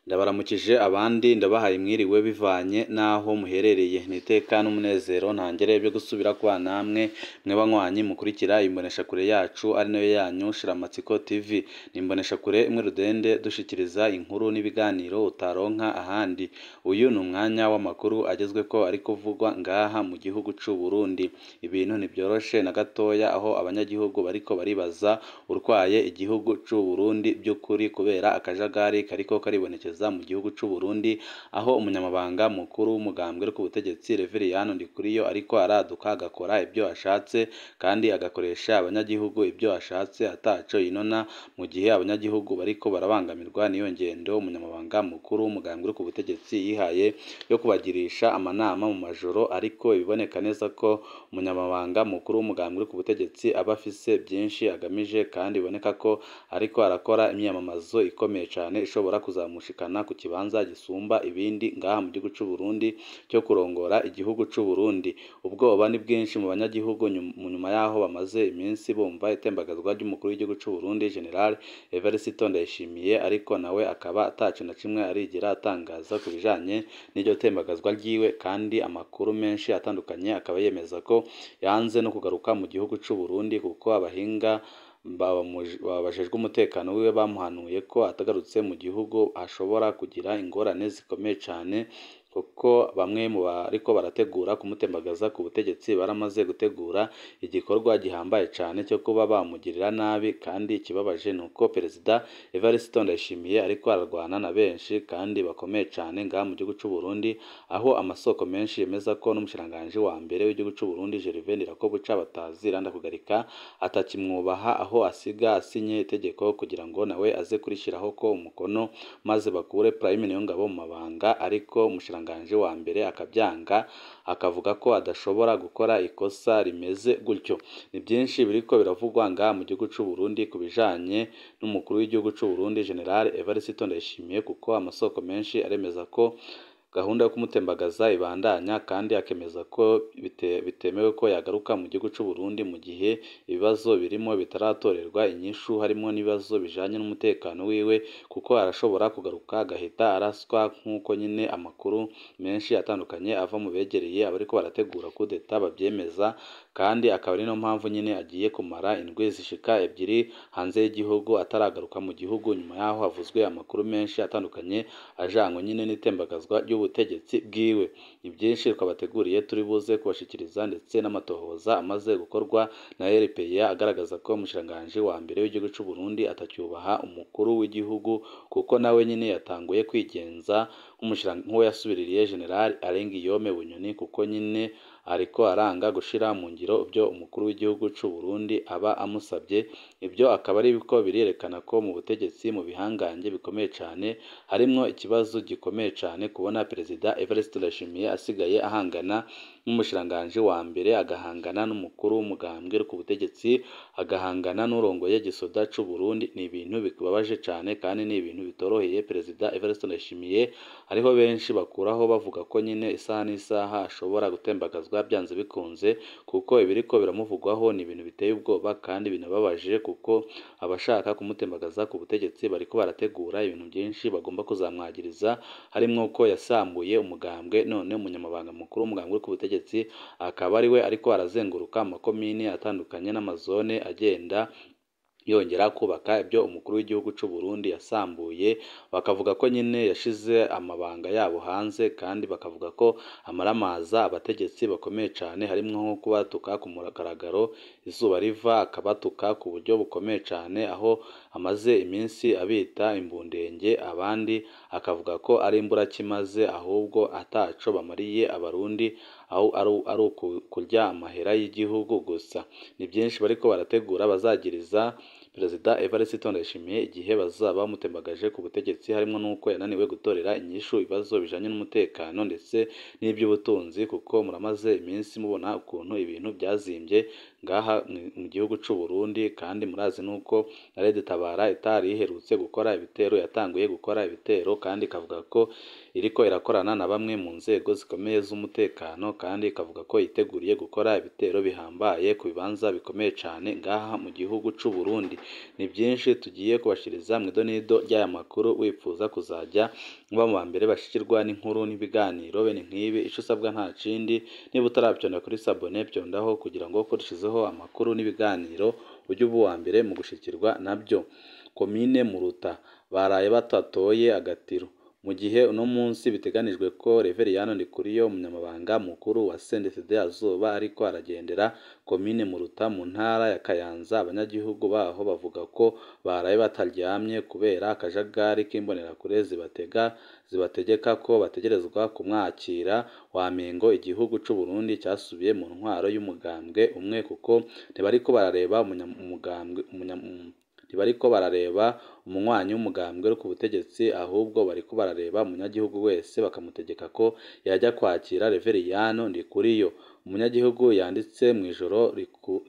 Ndabaramukije abandi ndabahaye mwiriwe bivanye n'aho muherereye. Ni iteka n'umunezero ntangere byo gusubira kubana namwe mwe banywanyi mukurikira imboneshakure yacu ari nayo yanyu Shiramatsiko TV. Ni imboneshakure imwe rudende dushikiriza inkuru n'ibiganiro utaronka ahandi. Uyu ni umwanya w'amakuru agezweko ari kuvugwa ngaha mu gihugu c'u Burundi. Ibintu ntibyoroshe na gatoya aho abanyagihugu bariko baribaza urwaye igihugu c'u Burundi by'ukuri kubera akajagari kariko karibonekeza mu gihugu c'u Burundi, aho umunyamabanga mukuru w'umugambwe uri ku butegetsi Reveriyani Ndikuriyo ariko araduka agakora ibyo ashatse kandi agakoresha abanyagihugu ibyo ashatse ataco yinona, mu gihe abanyagihugu bariko barabangamirwa n'iyo ngendo umunyamabanga mukuru w'umugambwe uri ku butegetsi yihaye yo kubagirisha amanama mu majoro, ariko ibiboneka neza ko umunyamabanga mukuru w'umugambwe uri ku butegetsi aba afise byinshi agamije kandi biboneka ko ariko arakora imyiyamamazo ikomeye cane ishobora kuzamushikana ku kibanza gisumba ibindi ngaha mu gihugu c'u Burundi cyo kurongora igihugu c'u Burundi. Ubwoba ni bwinshi mu banyagihugu nyuma yaho bamaze iminsi bumva itembagazwa ry'umukuru w'igihugu c'u Burundi General Evariste Ndayishimiye, ariko nawe akaba ataco na kimwe arigera atangaza ku bijanye n'iryo tembagazwa ryiwe, kandi amakuru menshi atandukanye akaba yemeza ko yanze no kugaruka mu gihugu c'u Burundi kuko abahinga bajejwe umutekano wiwe bamuhanuye ko atagarutse mu gihugu ashobora kugira ingorane zikomeye cane, kuko bamwe mu bariko barategura kumutembagaza ku butegetsi baramaze gutegura igikorwa gihambaye cane cyo kuba bamugirira nabi. Kandi ikibabaje ni uko Perezida Evariste Ndayishimiye ariko ararwana na benshi kandi bakomeye cane ngaha mu gihugu c'u Burundi, aho amasoko menshi yemeza ko n'umushikiranganji wa mbere w'igihugu c'u Burundi Gervais Ndirakobuca batazira Ndakugarika atakimwubaha, aho asiga asinye itegeko kugira ngo nawe aze kurishiraho ko umukono maze bakure Prime Niyongabo mu mabanga, ariko umushikiranganji wa mbere akabyanga akavuga ko adashobora gukora ikosa rimeze gutyo. Ni byinshi biriko biravugwa ngaha mu gihugu c'u Burundi ku bijanye n'umukuru w'igihugu c'u Burundi General Evariste Ndayishimiye, kuko amasoko menshi aremeza ko gahunda yo kumutembagaza ibandanya, kandi akemeza ko bitemewe ko yagaruka mu gihugu c'u Burundi mu gihe ibibazo birimo bitaratorerwa inyishu, harimo n'ibibazo bijanye n'umutekano wiwe, kuko arashobora kugaruka agahita araswa nk'uko nyine amakuru menshi atandukanye ava mu begereye abariko barategura kudeta bavyemeza. Kandi akaba ari no mpamvu nyine agiye kumara indwi zishika ebyiri hanze y'igihugu ataragaruka mu gihugu, nyuma yaho havuzwe amakuru menshi atandukanye ajanywe nyine n'itembagazwa ry'ubutegetsi bwiwe. Ni byinshi twabateguriye turi buze kubashikiriza, ndetse n'amatohoza amaze gukorwa na RPA agaragaza ko umushikiranganji wa mbere w'igihugu c'u Burundi atacyubaha umukuru w'igihugu, kuko nawe nyine yatanguye kwigenza nk'uwo yasubiririye General Alain Guillaume Bunyoni, kuko nyine ariko aranga gushira mu ngiro ibyo umukuru w'igihugu c'u Burundi aba amusabye. Ibyo akaba ari ko birerekana ko mu butegetsi mu bihangange bikomeye cane harimwo ikibazo gikomeye cane, kubona Perezida Evariste Ndayishimiye asigaye ahangana n'umushikiranganji wa mbere, agahangana n'umukuru w'umugambwe uri ku butegetsi, agahangana n'urongoye gisoda c'u Burundi. Ni ibintu bibabaje cane kandi ni ibintu bitoroheye Perezida Evariste Ndayishimiye. Hariho benshi bakuraho bavuga ko nyine isaha n'isaha ashobora gutembagazwa byanze bikunze, kuko ibiriko biramuvugwaho ni ibintu biteye ubwoba kandi binababaje, kuko abashaka kumutembagaza ku butegetsi bariko barategura ibintu byinshi bagomba kuzamwagiriza, harimwo ko yasambuye umugambwe, none umunyamabanga mukuru w'umugambwe uri ku butegetsi akaba ari we ariko arazenguruka amakomine atandukanye n'amazone agenda yongera kubaka ibyo umukuru w'igihugu c'u Burundi yasambuye. Bakavuga ko nyine yashize amabanga yabo hanze, kandi bakavuga ko amaramaza abategetsi bakomeye cane, harimwo nko kubatuka ku mugaragaro izuba riva, akabatuka ku buryo bukomeye cane, aho amaze iminsi abita imbundenge, abandi akavuga ko ari imburakimaze ahubwo ataco bamariye abarundi, aho ari ukurya amahera y'igihugu gusa. Ni byinshi bariko barategura bazagiriza Perezida Evariste Ndayishimiye igihe bazaba bamutembagaje ku butegetsi, harimo n'uko yananiwe gutorera inyishu ibibazo bijanye n'umutekano ndetse n'iby'ubutunzi, kuko muramaze iminsi mubona ukuntu ibintu byazimbye ngaha mu gihugu c'u Burundi. Kandi murazi nuko na Red Tabara itari iherutse gukora ibitero, yatanguye gukora ibitero, kandi ikavuga ko iriko irakorana na bamwe mu nzego zikomeye z'umutekano, kandi ikavuga ko yiteguriye gukora ibitero bihambaye ku bibanza bikomeye cane ngaha mu gihugu c'u Burundi. Ni byinshi tugiye kubashiriza mu idonido ry'aya makuru. Wifuza kuzajya muba mu ba mbere bashikirwa n'inkuru n'ibiganiro bene nk'ibi, ico usabwa nta kindi, niba utarabyonda kuri sabone byondaho kugira ngo kurushizeho amakuru n'ibiganiro ujye uba uwa mbere mu gushikirwa nabyo. Komine Muruta baraye batatoye agatiro. Mu gihe uno munsi biteganijwe ko Reveriyano Ndikuriyo, umunyamabanga mukuru wa CNDD azoba ariko aragendera komine Muruta mu ntara ya Kayanza, abanyagihugu baho bavuga ko baraye bataryamye kubera akajagari k'imbonerakure zibategeka ko bategerezwa kumwakira. Wamengo igihugu c'u Burundi cyasubiye mu ntwaro y'umugambwe umwe, kuko ntibariko barareba ntibariko barareba umunywanyi w'umugambwe uri ku butegetsi, ahubwo bariko barareba umunyagihugu wese bakamutegeka ko yajya kwakira Reveriyano Ndikuriyo. Umunyagihugu yanditse mw'ijoro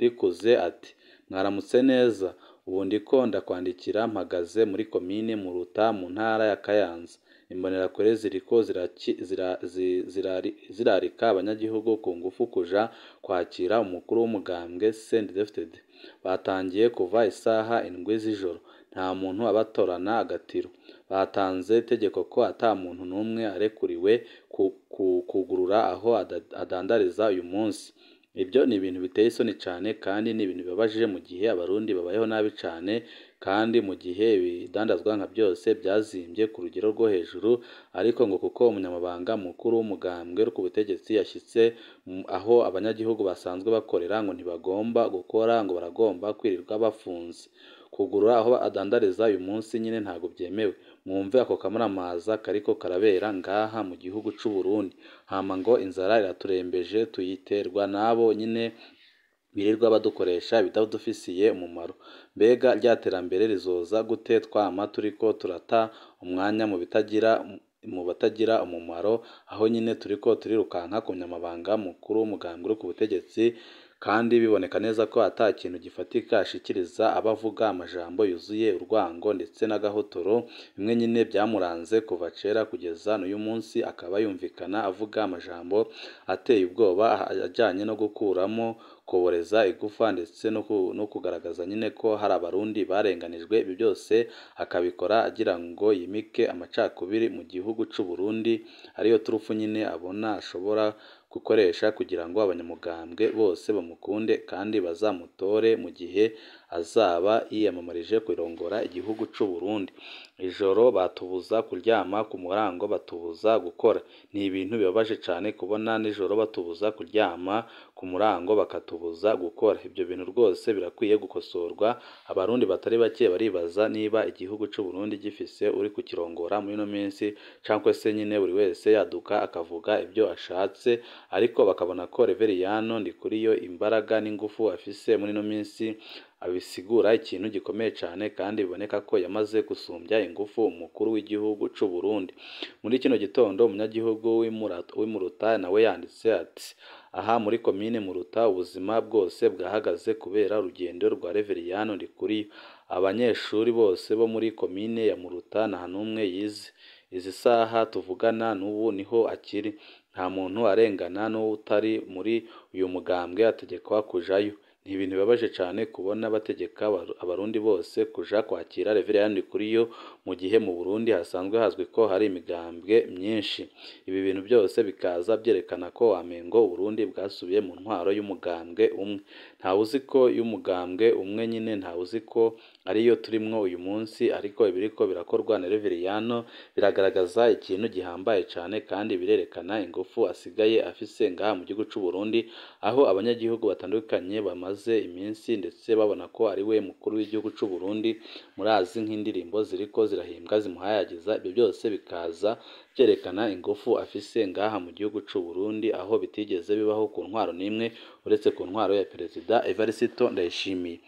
rikuze ati: "Mwaramutse neza, ubu ndiko ndakwandikira mpagaze muri komine Muruta mu ntara ya Kayanza. Imbonerakure ziriko zirarika abanyagihugu ku ngufu kuja kwakira umukuru w'umugambwe CNDD-FDD. Batangiye kuva isaha 7 z'ijoro, nta muntu abatorana agatiro. Batanze itegeko ko ata muntu n'umwe arekuriwe kugurura aho adandariza uyu munsi. Ibyo ni ibintu biteye isoni cane kandi ni ibintu bibabaje mu gihe abarundi babayeho nabi cane, kandi mu gihe ibidandazwa nka byose byazimbye ku rugero rwo hejuru, ariko ngo kuko umunyamabanga mukuru w'umugambwe uri ku butegetsi yashyitse aho abanyagihugu basanzwe bakorera, ngo ntibagomba gukora, ngo baragomba kwirirwa bafunze. Kugurura aho adandariza uyu munsi nyine ntabwo byemewe. Mwumve ako kamaramaza kariko karabera ngaha mu gihugu c'u Burundi. Hama ngo inzara iraturembeje, tuyiterwa n'abo nyine birirwa badukoresha ibitadufisiye umumaro. Mbega rya terambere rizoza gute twama turiko turata umwanya mu batagira umumaro, aho nyine turiko turirukanka ku munyamabanga mukuru w'umugambwe uri ku butegetsi, kandi biboneka neza ko ata kintu gifatika ashikiriza, abavuga amajambo yuzuye urwango ndetse n'agahotoro, bimwe nyine byamuranze kuva kera kugeza n'uyu munsi, akaba yumvikana avuga amajambo ateye ubwoba ajanye no gukuramo, kuboreza igufa ndetse no kugaragaza nyine ko hari abarundi barenganijwe. Ibi byose akabikora agira ngo yimike amacakubiri mu gihugu c'u Burundi, ariyo turufu nyine abona ashobora gukoresha kugira ngo abanyamugambwe bose bamukunde kandi bazamutore mu gihe azaba yiyamamarije kurongora igihugu c'u Burundi. Ijoro batubuza kuryama, ku murango batubuza gukora. Ni ibintu bibabaje cane kubona nijoro batubuza kuryama, ku murango bakatubuza gukora. Ibyo bintu rwose birakwiye gukosorwa. Abarundi batari bake baribaza niba igihugu c'u Burundi gifise uri kukirongora muri ino minsi, cankwe se nyine buri wese yaduka akavuga ibyo ashatse, ariko bakabona ko Reveriyano Ndikuriyo imbaraga n'ingufu afise muri ino minsi abisigura ikintu gikomeye cane, kandi biboneka ko yamaze gusumbya ingufu umukuru w'igihugu c'u Burundi. Muri kino gitondo umunyagihugu w'imuruta nawe yanditse ati: "Aha muri komine Muruta ubuzima bwose bwahagaze kubera urugendo rwa Reveriyano Ndikuriyo. Abanyeshuri bose bo muri komine ya Muruta nta n'umwe yize. Izi saha tuvugana n'ubu niho akiri. Nta muntu arengana n'utari muri uyu mugambwe ategekwa kujayo. Ni ibintu bibabaje cane kubona bategeka abarundi bose kuja kwakira Reveriyano Ndikuriyo mu gihe mu Burundi hasanzwe hazwi ko hari imigambwe myinshi. Ibi bintu byose bikaza byerekana ko wamengo Uburundi bwasubiye mu ntwaro y'umugambwe umwe. Ntawuzi ko y'umugambwe umwe nyine, ntawuzi ko ariyo turimwo uyu munsi, ariko ibiriko birakorwa na Reveriyano biragaragaza ikintu gihambaye cane kandi birerekana ingufu asigaye afise ngaha mu gihugu c'u Burundi, aho abanyagihugu batandukanye bamaze iminsi ndetse babona ko ari we mukuru w'igihugu c'u Burundi. Murazi nk'indirimbo ziriko zirahimbwa zimuhayagiza, ibyo byose bikaza byerekana ingufu afise ngaha mu gihugu c'u Burundi, aho bitigeze bibaho ku ntwaro n'imwe uretse ku ntwaro ya Perezida Evariste Ndayishimiye.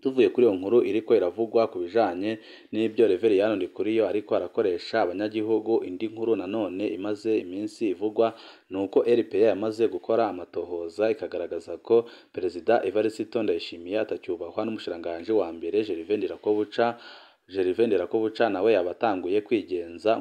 Tuvuye kuri iyo nkuru iriko iravugwa ku bijanye n'ibyo Reveriyano Ndikuriyo ariko arakoresha abanyagihugu, indi nkuru nanone imaze iminsi ivugwa ni uko RPA yamaze gukora amatohoza ikagaragaza ko Perezida Evariste Ndayishimiye atacyubahwa n'umushikiranganji wa mbere Gervais Ndirakobuca. Gervais Ndirakobuca nawe yabatanguye kwigenza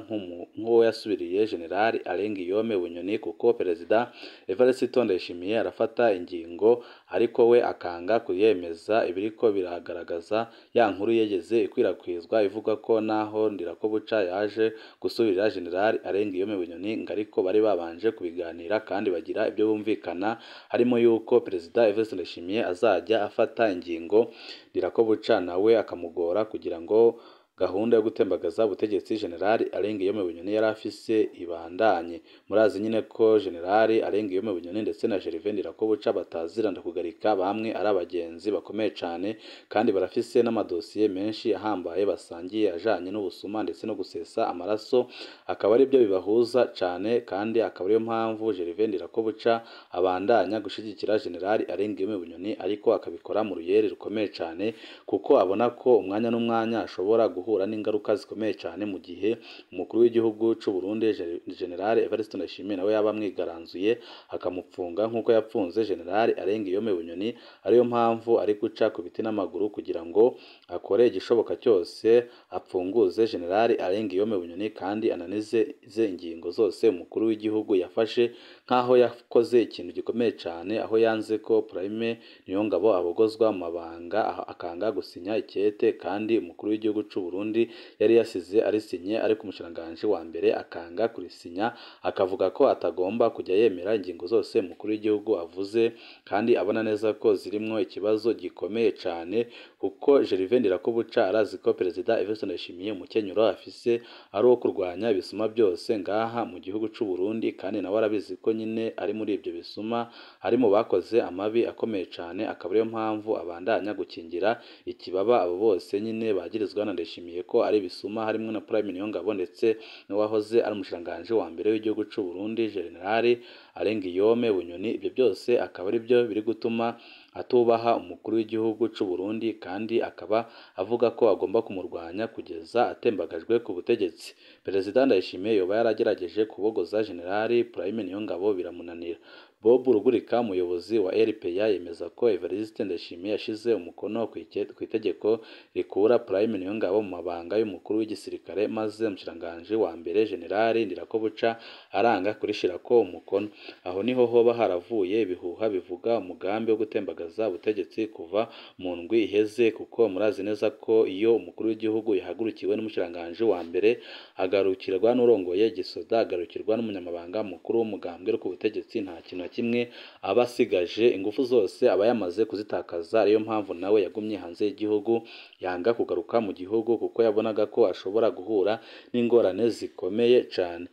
nk'uwo yasubiriye General Alain Guillaume Bunyoni, kuko Perezida Evariste Ndayishimiye arafata ingingo ariko we akanga kuyemeza. Ibiriko biragaragaza ya nkuru yegeze ikwirakwizwa ivuga ko naho Ndirakobuca yaje gusubirira General Alain Guillaume Bunyoni ngo ariko bari babanje kubiganira kandi bagira ibyo bumvikana, harimo yuko Perezida Evariste Ndayishimiye azajya afata ingingo Ndirakobuca nawe akamugora kugira ngo gahunda yo gutembagaza ubutegetsi General Alain Guillaume Bunyoni yari afise ibandanye. Murazi nyine ko General Alain Guillaume Bunyoni ndetse na Gervais Ndirakobuca bataziranda kugarika, bamwe ari abagenzi bakomeye cane kandi barafise n'amadosiye menshi ahambaye basangiye ajanye n'ubusuma ndetse no gusesa amaraso, akaba ari byo bibahuza cane, kandi akaba ariyo mpamvu Gervais Ndirakobuca abandanya gushigikira General Alain Guillaume Bunyoni, ariko akabikora mu ruyeri rukomeye cane kuko abona ko umwanya n'umwanya ashobora guhura n'ingaruka zikomeye cyane mu gihe umukuru w'igihugu c'u Burundi General Evariste Ndayishimiye nawe yaba amwigaranzuye akamupfunga nk'uko yapfunze General Alain Guillaume Bunyoni. Ariyo mpamvu ari guca ku biti n'amaguru kugira ngo akore igishoboka cyose apfunguze General Alain Guillaume Bunyoni kandi ananize ingingo zose umukuru w'igihugu yafashe, nk'aho yakoze ikintu gikomeye cyane aho yanze ko Prime Niyongabo abogozwa mu mabanga akanga gusinya ikete, kandi umukuru w'igihugu c'u Burundi yari yasize arisinye, ariko umushikiranganji wa mbere akanga kurisinya akavuga ko atagomba kujya yemera ingingo zose umukuru w'igihugu avuze, kandi abona neza ko zirimwo ikibazo gikomeye cane, kuko Gervais Ndirakobuca arazi ko Perezida Evariste Ndayishimiye umukenyuro afise ari uwo kurwanya ibisuma byose ngaha mu gihugu c'u Burundi, kandi nawe arabizi ko nyine ari muri ibyo bisuma, ari mu bakoze amabi akomeye cane, akaba ariyo mpamvu abandanya gukingira ikibaba abo bose nyine bagirizwa na Ndayishimiye ko ari ibisuma, harimwo na Prime Niyongabo ndetse n'uwahoze ari umushikiranganji wa mbere w'igihugu c'u Burundi General Alain Guillaume Bunyoni. Ibyo byose akaba ari byo biri gutuma atubaha umukuru w'igihugu c'u Burundi, kandi akaba avuga ko agomba kumurwanya kugeza atembagajwe ku butegetsi. Perezida Ndayishimiye yoba yaragerageje kubogoza General Prime Niyongabo biramunanira. Bob Rugurika, umuyobozi wa RPA, yemeza ko Evariste Ndayishimiye yashize umukono ku itegeko rikura Prime Niyongabo mu mabanga y'umukuru w'igisirikare, maze umushikiranganji wa mbere General Ndirakobuca aranga kurishirako umukono. Aho niho hoba haravuye ibihuha bivuga umugambi wo gutembagaza ubutegetsi kuva mu ndwi iheze, kuko murazi neza ko iyo umukuru w'igihugu yahagurukiwe n'umushikiranganji wa mbere agarukirwa n'urongoye gisoda, agarukirwa n'umunyamabanga mukuru w'umugambwe ku butegetsi, nta kintu na kimwe aba asigaje, ingufu zose aba yamaze kuzitakaza. Ariyo mpamvu nawe yagumye hanze y'igihugu yanga kugaruka mu gihugu, kuko yabonaga ko ashobora guhura n'ingorane zikomeye cane.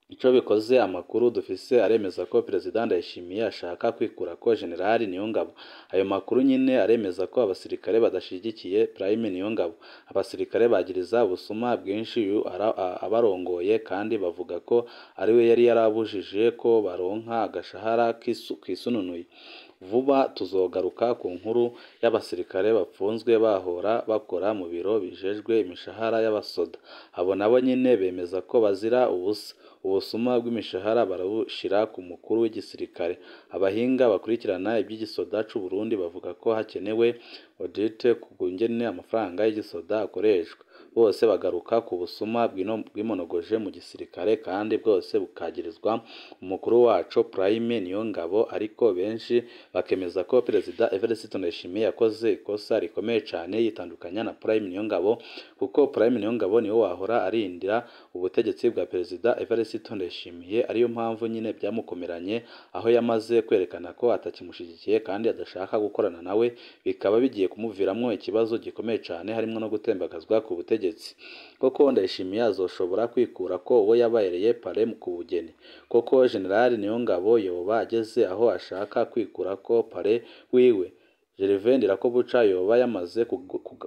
Ico bikoze amakuru dufise aremeza ko Perezida Ndayishimiye ashaka kwikura ko General Niyongabo. Ayo makuru nyine aremeza ko abasirikare badashigikiye Prime Niyongabo. Abasirikare bagiriza ubusuma bwinshi uyu abarongoye, kandi bavuga ko ariwe yari yarabujije ko baronka agashahara kisununuye. Vuba tuzogaruka ku nkuru y'abasirikare bapfunzwe bahora bakora mu biro bijejwe imishahara y'abasoda. Abo nabo nyine bemeza ko bazira ubusa. Ubusuma bw'imishahara barabushira ku mukuru w'igisirikare. Abahinga bakurikirana iby'igisoda c'u Burundi bavuga ko hakenewe audit ku ngene amafaranga y'igisoda akoreshwa. Bose bagaruka ku busuma bwimonogoje mu gisirikare, kandi bwose bukagirizwa umukuru waco Prime Niyongabo, ariko benshi bakemeza ko Perezida Evariste Ndayishimiye yakoze ikosa rikomeye cane yitandukanya na Prime Niyongabo, kuko Prime Niyongabo niwe wahora arindira ubutegetsi bwa Perezida Evariste Ndayishimiye. Ariyo mpamvu nyine byamukomeranye, aho yamaze kwerekana ko atakimushigikiye kandi adashaka gukorana nawe, bikaba bigiye kumuviramwo ikibazo gikomeye cane harimwo no gutembagazwa ku butegetsi. Koko Ndayishimiye azoshobora kwikura ko uwo yabereye pare ku bugeni? Koko General Niyongabo yoba ageze aho ashaka kwikura ko pare wiwe? Gervais Ndirakobuca yoba yamaze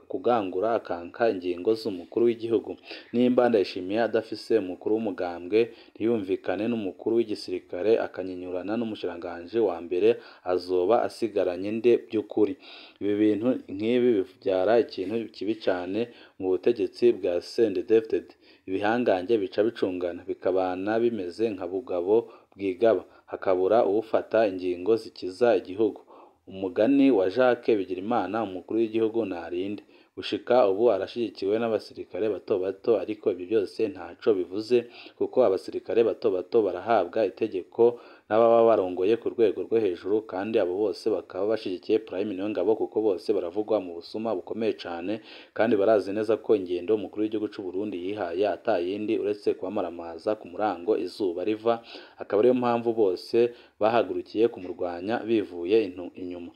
kugangura akanka ingingo z'umukuru w'igihugu. Nimba Ndayishimiye adafise umukuru w'umugambwe ntiyumvikane n'umukuru w'igisirikare akanyinyurana n'umushikiranganji wa mbere, azoba asigaranye nde by'ukuri? Ibi bintu nk'ibi bivyara ikintu kibi cane mu butegetsi bwa CNDD-FDD. Ibihangange bica bicungana bikabana bimeze nka Bugabo bwigaba, hakabura uwufata ingingo zikiza igihugu. Umugani wa Jacques Bigirimana, umukuru w'igihugu narinde. Gushika ubu arashigikiwe n'abasirikare bato bato, ariko ibyo byose ntaco bivuze kuko abasirikare bato bato barahabwa itegeko n'ababa barongoye ku rwego rwo hejuru, kandi abo bose bakaba bashigikiye Prime Niyongabo kuko bose baravugwa mu busuma bukomeye cane, kandi barazi neza ko ingendo umukuru w'igihugu c'u Burundi yihaye atayindi uretse kubamaramaza ku murango izuba riva, akaba ariyo mpamvu bose bahagurukiye kumurwanya bivuye inyuma.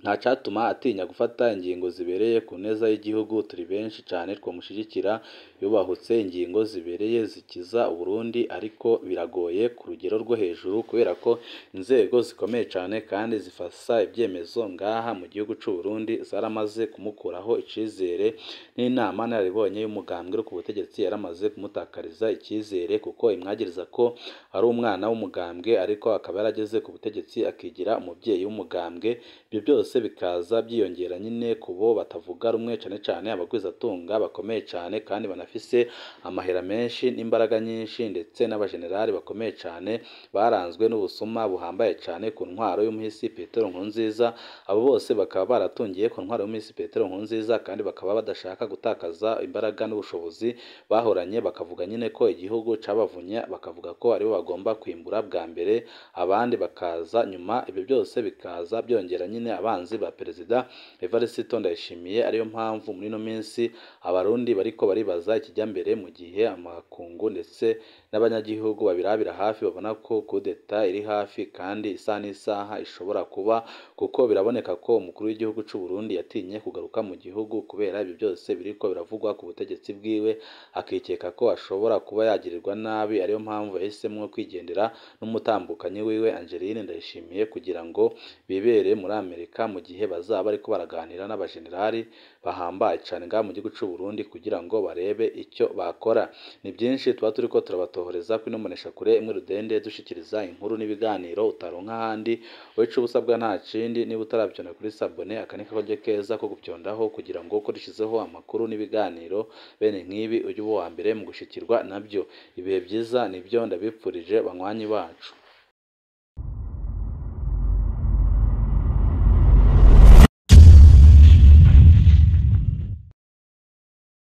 Nta catuma atinya gufata ingingo zibereye ku neza y'igihugu, turi benshi cane twomushigikira yubahutse ingingo zibereye zikiza Uburundi, ariko biragoye ku rugero rwo hejuru kubera ko inzego zikomeye cane kandi zifasa ivyemezo ngaha mu gihugu c'u Burundi zaramaze kumukuraho icizere, n'inama nararibonye y'umugambwe uri ku butegetsi yaramaze kumutakariza icizere kuko imwagiriza ko ari umwana w'umugambwe, ariko akaba yarageze ku butegetsi akigira umuvyeyi w'umugambwe. Ibyo byose bikaza byiyongera nyine ku bo batavuga rumwe, cane cane abagwizatunga bakomeye cane kandi banafise amahera menshi n'imbaraga nyinshi, ndetse n'abajenerali bakomeye cane baranzwe n'ubusuma buhambaye cane ku ntwaro y'umuhisi Petero Nkurunziza. Abo bose bakaba baratungiye ku ntwaro y'umuhisi Petero Nkurunziza, kandi bakaba badashaka gutakaza imbaraga n'ubushobozi bahoranye, bakavuga nyine ko igihugu cabavunye, bakavuga ko aribo bagomba kwimbura bwa mbere abandi bakaza nyuma. Ibyo byose bikaza byongera nyine abanzi ba Perezida Evariste Ndayishimiye, ariyo mpamvu muri ino minsi abarundi bariko baribaza ikijyambere, mu gihe amakungu ndetse n'abanyagihugu babirabira hafi babona ko kudeta iri hafi kandi isaha n'isaha ishobora kuba, kuko biraboneka ko umukuru w'igihugu c'u Burundi yatinye kugaruka mu gihugu kubera ibyo byose biriko biravugwa ku butegetsi bwiwe, akikeka ko ashobora kuba yagirirwa nabi, ariyo mpamvu yahisemwo kwigendera n'umutambukanyi wiwe Angeline Ndayishimiye kugira ngo bibere muri Amerika mu gihe bazaba bariko baraganira n'abajenerali bahambaye cane ngaha mu gihugu c'u Burundi kugira ngo barebe icyo bakora. Ni byinshi tuba turiko turabatohoreza kuri ino mboneshakure imwe rudende, dushikiriza inkuru n'ibiganiro utaronka ahandi. Wowe ico usabwa nta kindi, niba utaravyonda kuri sabone, aka ni akaryo keza ko gupyondaho kugira ngo uko dushizeho amakuru n'ibiganiro bene nk'ibi ujye uba uwa mbere mu gushikirwa nabyo. Ibihe vyiza nivyo ndabipfurije banywanyi bacu.